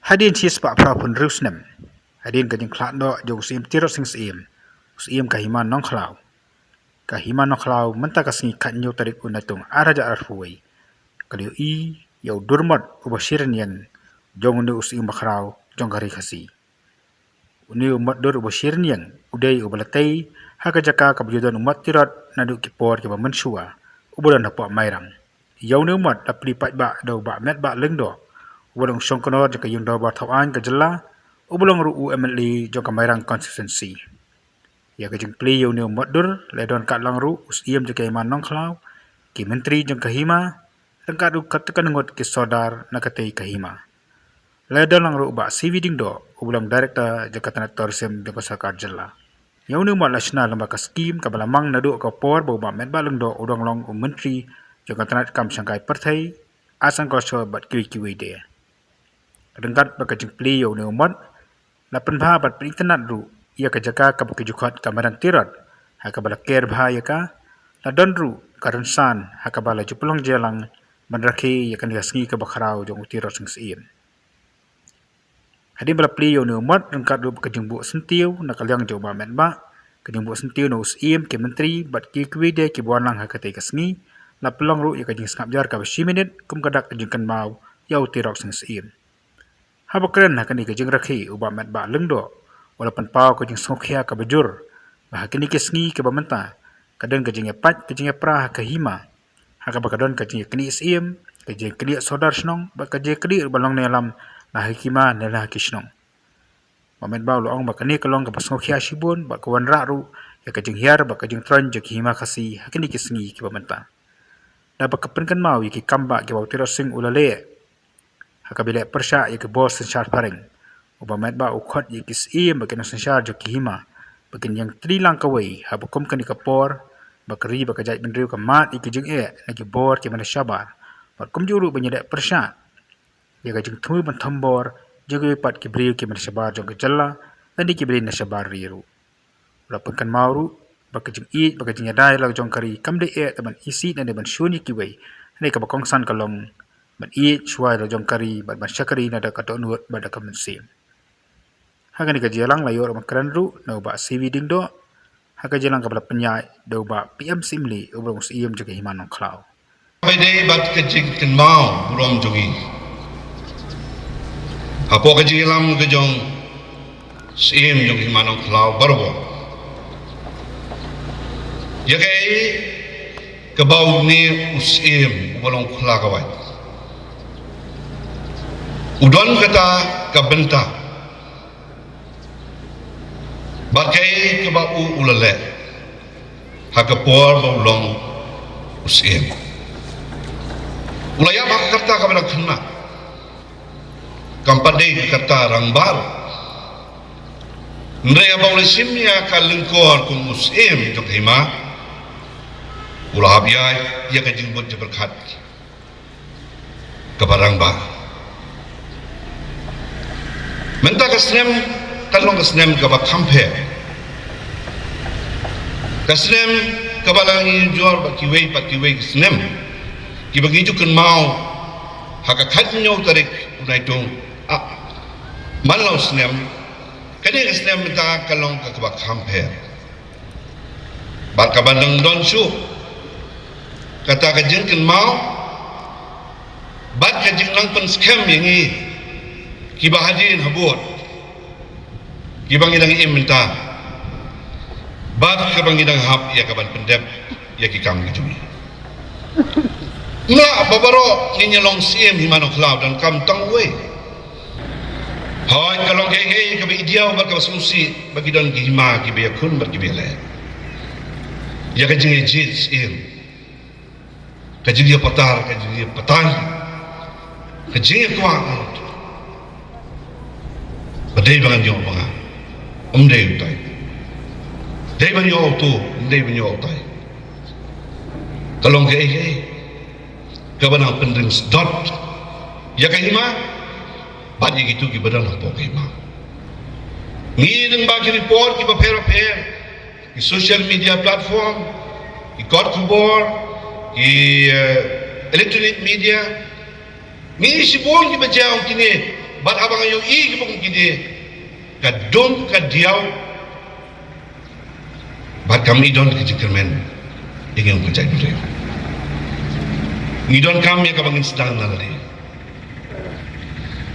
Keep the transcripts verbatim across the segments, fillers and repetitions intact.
Hadien shispah phra phew hynriew snem, hadien ka jingkhlad noh jong u Syiem Tirot Sing Syiem, u Syiem ka Hima Nongkhlaw, ka Hima Nongkhlaw mynta ka sngi khatnyiew tarik u Naitung ar hajar arphew wei, ka la ïohi ïa u dur mot uba shi rynïeng jong une u Syiem bakhraw jong ka ri Khasi. Une u mot dur uba shi rynïeng u dei uba la tei ha ka jaka kaba ju don u mot Tirot naduh ki por kiba mynshuwa, uba don hapoh Mairang. Ïa une u mot la plie paidbah da u Bah Metbah Lyngdoh, uba long u shongknor jong ka Ïing Dorbar Thawaiñ ka jylla, uba long ruh u M L A jong ka Mairang constituency. Ïa ka jingplie ïa une u mot dur la don katlang ruh u Syiem jong ka Hima Nongkhlaw, ki myntri jong ka Hima, ryngkat ruh katto katne ngut ki sordar na katei ka Hima. La don lang ruh u Bah C V Diengdoh, uba long director jong ka tnat tourism jong ka sorkar jylla. Ïa une u mot la shna lyngba ka skhim kaba la mang naduh ka por ba u Bah Metbah Lyngdoh u dang long u myntri jong ka tnat kam shangkai pyrthei, arts and culture bad kiwei kiwei de. Ryngkat bad ka jingplie ïa une u mot, la pynbha bad pynitynnad ruh ïa ka jaka kaba ki ju khot ka Mairang Tirot, ha kaba la ker bha ïa ka. La don ruh ka rynsan ha kaba la ju pynlong jia lang ban rakhe ïa kane ka sngi kaba khraw jong u Tirot Sing Syiem. Hadien ba la plie ïa une u mot, ryngkat ruh bad ka jingbuh syntiew na ka liang jong u Bah Metbah, ka jingbuh syntiew na u Syiem, ki myntri bad kiwei kiwei de kiba wan lang ha katei ka sngi, la pynlong ruh ïa ka jingsngap jar kaba shi minit kum ka dak ka jingkynmaw ïa u Tirot Sing Syiem. Haba kren ha kane ka jingrakhe, u Bah Metbah Lyngdoh u la pynpaw ka jingsngewkhia kaba jur ba ha kine ki sngi kiba mynta, ka don ka jingïapait ka jingïapra ha ka Hima, ha kaba ka don ka jingïaknieh syiem, ka jingïaknieh sordar shnong bad ka jingïaknieh ruh ba long ne ïalam na ha ki hima ne na ha ki shnong. Bah Metbah u la ong ba kane ka long kaba sngewkhia shibun bad ka wanrah ruh ïa ka jinghiar bad ka jingtroiñ jong ki Hima Khasi ha kine ki sngi kiba mynta. Da kaba pynkynmaw ïa ki kam bah kiba u Tirot Sing u la leh, ha kaba leh pyrshah ïa ki bor synshar phareng, u Bah Metbah u khot ïa ki syiem bad ki nongsynshar jong ki Hima ba kin ïeng tli lang kawei, haba kum kane ka por ba ka ri bad ka jaitbynriew ka mad ïa ki jingeh na ki bor kiba na shabar, bad kumjuh ruh ban ïaleh pyrshah ïa ka jingthmu ban thombor jong kiwei pat ki briew kiba na shabar jong ka jylla lane kiba na shabar ri ruh. U la pynkynmaw ruh ba ka jingïeit bad ka jingïada ïa la jong ka ri kam dei eh da ban isih ne da ban shun ïa kiwei, hynrei kaba kongsan ka long ban ïeit shuwa ïa la jong ka ri bad ban shakri na da ka dohnud bad da ka mynsiem. Ha kane ka jingïalang la ïoh ruh ban kren ruh na u Bah C V Diengdoh, ha ka jingïalang kaba la pynïaid da u Bah P M Syiemlieh, uba long u Syiem jong ka Hima Nongkhlaw. Ba dei bad ka jingkynmaw burom jong ngi hapoh ka jingïalam ka jong Syiem jong ka Hima Nongkhlaw baroh. Ïa kaei kaba une u Syiem uba long u khla ka wait u don kata ka bynta, bad kaei kaba u u la leh ha ka por ba u long u Syiem. U la ïap ha ka rta kaba dang khynnah, kam pat dei ka rta rangbah. Hynrei haba u la shim ïa ka lyngkor kum u Syiem jong ka Hima, u la hap ïaid ïa ka jingbud jingpyrkhat kaba rangbah. Mynta ka snem kan long ka snem kaba kham pher, ka snem kaba la ngi jur bad kiwei pat kiwei ki snem kiba ngi ju kynmaw ha ka khatñiew tarik u Naitung. Ah, man la u snem, kane ka snem mynta kan long ka kaba kham pher. Bad kaba dang don shuh kata ka jingkynmaw bad ka jingnang pynskhem ïa ngi kiba hadien habud, kiba ngi dang im mynta, bad kaba ngi dang hap ïa kaban pyndep ïa ki kam ki jong ngi. Nga ba baroh ngin ïa long Syiem Hima Nongkhlaw, donkam tang uwei. Hooid, ka long kaei kaei kaba i diaw bad kaba sngewsih ba ki don ki hima kiba ïakhun bad kiba ïaleh. Ïa ka jingïajied Syiem, ka jingïapatar, ka jingïapatar, ka jingïakwah. Ba dei ba ngan ïoh ba nga, ym dei utai. Dei ban ïoh utu, ym dei ban ïoh utai. Ka long kaei kaei kaba nang pynring sdot ïa ka hima bad ïa kitu kiba don hapoh ka hima. Ngi dang ba ki report kiba pher bapher, ki social media platform, ki kot khubor, ki, eh, electronic media. Ngi shibun kiba jia ong kine Bad haba nga ïohi ki bun ki die, ka dum ka diaw, bad kam i don ka jingkyrmen ïa ngi kum ka jaitbynriew. Ngi donkam ïa kaba ngin sdang na lade.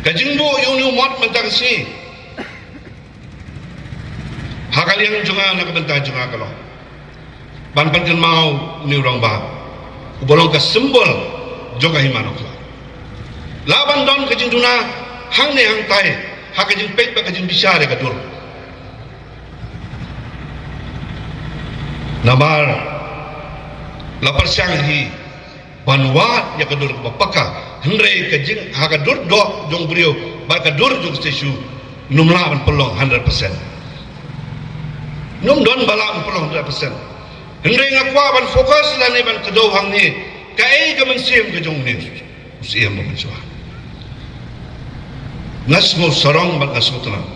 Ka jingbuh ïa une u mot mynta ka sngi, ha ka liang jong nga na ka bynta jong nga ka long ban pynkynmaw une u rangbah uba long ka symbol jong ka hima Nongkhlaw. Lah ban don ka jingduna hangne hangtai ha ka jingpeit bad ka jingbishar ïa ka dur. Namar la pyrshang hi ban wad ïa ka dur kaba paka, hynrei ka jing, ha ka dur doh jong briew bad ka dur jong ka statue, ym lah ban pynlong hundred percent. Ym don ba lah ban pynlong hundred percent. Hynrei nga kwah ban focus lane ban kdew hangne, kaei ka mynsiem ka jong une u Syiem ba mynshuwa. Nga sngewsarong bad nga sngewtynnat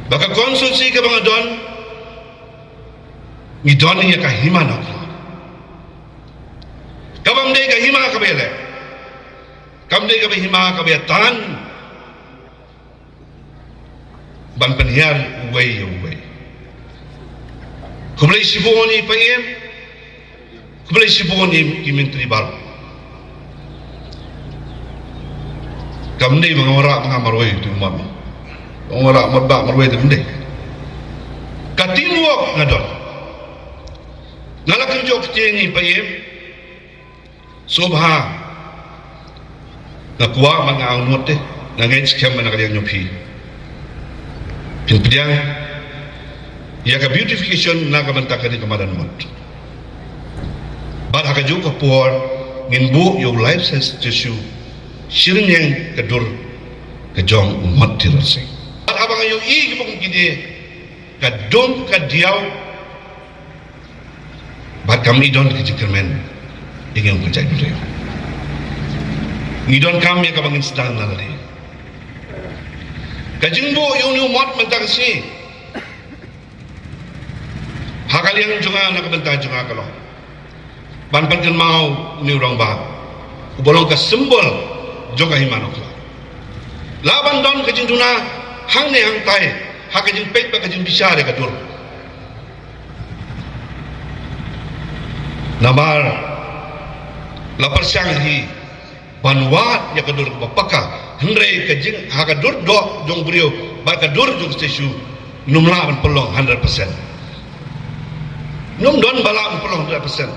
ba ka constituency kaba nga don, ngi don ïa ka hima Nongkhlaw. Kaba ym dei ka hima kaba ïaleh, kam dei kaba hima kaba ïatan ban pynhiar uwei ïa uwei. Khublei shibun ïa i Paiem, khublei shibun ïa ki myntri baroh. Kam dei ba nga wanrah ba nga marwei tu mot. Ba nga wanrah mot ba marwei tu dei. Ka teamwork nga don. Nga la kynjoh ktien ïa i Paiem. Sngewbha, nga kwah bad nga angnud te, nga ngeit skhem ba na ka liang jong phi phin pdiang ïa ka beautification na ka bynta kane ka madan mot. Bad ha kajuh ka por ngin buh ïa u life size statue shirngiang ka dur ka jong u Mot Tirot Sing. Bad haba nga ïohi ki bun ki die, ka dum ka diaw, bad kam i don ka jingkyrmen ïa ngi kum ka jaitbynriew. Ngi donkam ïa kaba ngin sdang na lade. Ka jingbuh ïa une u mot mynta ka sngi, ha ka liang jong nga na ka bynta jong nga ka long ban pynkynmaw une u rangbah uba long ka symbol jong ka hima Nongkhlaw. Lah ban don ka jingduna hangne hangtai ha ka jingpeit bad ka jingbishar ïa ka dur. Namar la pyrshang hi ban wad ïa ka dur kaba paka, hynrei ka jing, ha ka dur doh jong briew bad ka dur jong ka statue, ym lah ban pynlong hundred percent. Ym don ba lah ban pynlong hundred percent.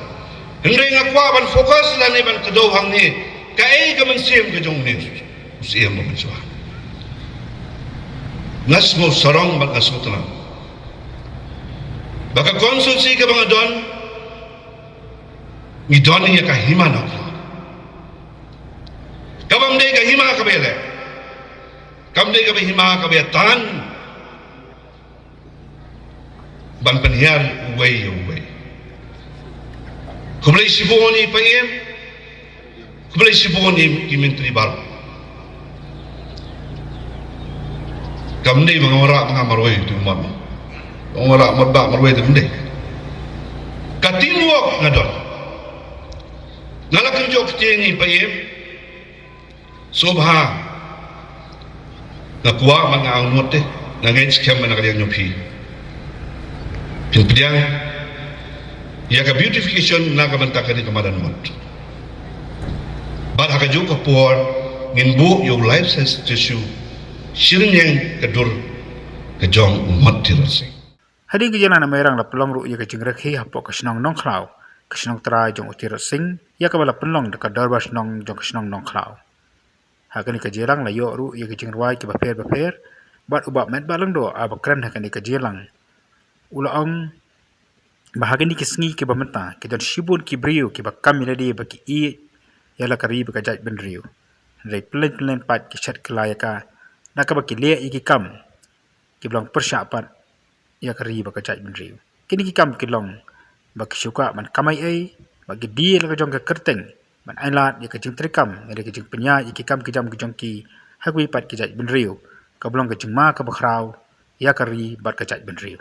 Hynrei nga kwah ban focus lane ban kdew hangne, kaei ka mynsiem ka jong une u Syiem ba mynshuwa. Nga sngewsarong bad nga sngewtynnat ba ka constituency kaba nga don, ngi don ïa ka hima Nongkhlaw. Kaba ym dei ka hima kaba ïaleh, kam dei kaba hima kaba ïatan ban pynhiar uwei ïa uwei. Khublei shibun ïa i Paiem, khublei shibun ïa ki myntri baroh. Kam dei ba nga wanrah ba nga marwei tu mot. Ba nga wanrah mot ba marwei tu dei. Ka teamwork nga don. Nga la kynjoh ktien ïa i Paiem. Sngewbha, nga kwah bad nga angnud te, nga ngeit skhem ba na ka liang jong phi phin pdiang ïa ka beautification na ka bynta kane ka madan mot. Bad ha kajuh ka por ngin buh ïa u life size statue shirngiang ka dur ka jong u Mot Tirot Sing. Hadien ka jingïalang na Mairang la pynlong ruh ïa ka jingrakhe hapoh ka shnong Nongkhlaw, ka shnong trai jong u Tirot Sing, ïa kaba la pynlong da ka dorbar shnong jong ka shnong Nongkhlaw. Ha kane ka jingïalang la ïoh ruh ïa ka jingrwai kiba pher ba pher, bad u Bah Metbah Lyngdoh uba kren ha kane ka jingïalang, u la ong ba ha kine ki sngi kiba mynta ki don shibun ki briew kiba kam ïa lade ba ki ïeit ïa la ka ri bad ka jaitbynriew. Hynrei pynlong pynlong pat ki shet kylla ïa ka, da kaba ki leh ïa ki kam kiba long pyrshah pat ïa ka ri bad ka jaitbynriew. Kine ki kam ki long ba ki shu kwah ban kamai ei, ba ki die la ka jong ka kyrteng, ban ailad ïa ka jingtrei kam, ïa ka jingpynïaid ïa ki kam ki jam ki jong ki ha kiwei pat ki jaitbynriew, kaba long ka jingma kaba khraw ïa ka ri bad ka jaitbynriew.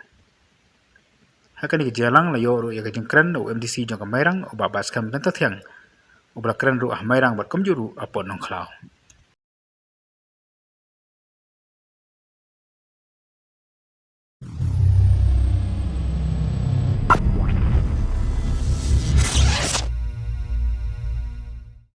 Ha kane ka jingïalang la ïoh ruh ïa ka jingkren u M D C jong ka Mairang, u Bah Batskhem Pyntathiang, uba la kren ruh ha Mairang bad kumjuh ruh hapoh Nongkhlaw.